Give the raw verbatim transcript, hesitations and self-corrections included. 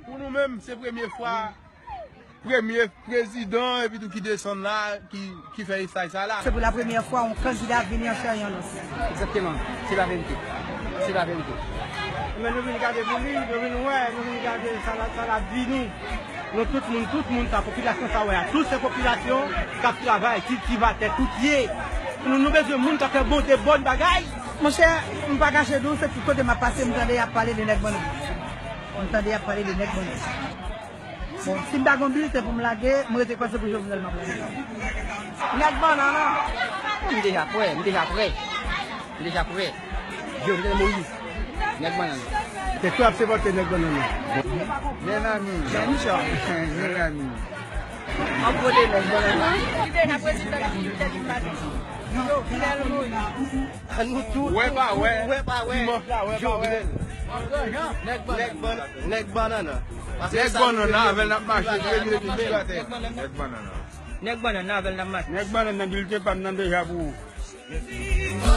Pou nou menm, se premye fwa, premye prezidan epi tou ki desann la, ki, ki fè estaj sa la. Se pou la premyè fwa yon kandida vini an chè e an os. Egzakteman. Se laverite. Se laverite. Men nou vin gade pou li, nou vin wè, nou vin gade sa l ap di nou. Nou tout moun, tout moun sa, popilasyon sa wè a. Tout se popilasyon k ap travay, kiltivatè, koutye. Nou, nou bezwen moun k ap fè Bondye bon bagay. Monchè, m pa kache di w, se tout kote m ap pase, m tande y ap pale de nèg bannann. M tande y ap pale de nèg bannann. Bon, si m ta gen yon bilten pou m lage, m rete kwè se pou Jovenel m ap lage. Nèg bannann nan. M deja prè, m deja prè. M deja prè. Jovenel Moïse. Nèg bannann. Se tou ap sipòte nèg bannann nan. Mezanmi. Mezanmi. An kote nèg bannann nan. Li deja prezidan ki te di maten. Jovenel Moïse. An nou tout. Wè pa wè. Wè pa wè. Dimanch la, wè pa wè. Jovenel. Nèg bannann. Nèg bannann nan. Nèg bannann nan, avè l n ap mache, premye kiltivatè. Nèg bannann nan. Nèg bannann nan, avè l n ap mache. Nèg bannann nan, bilten pa m nan deja pou ou.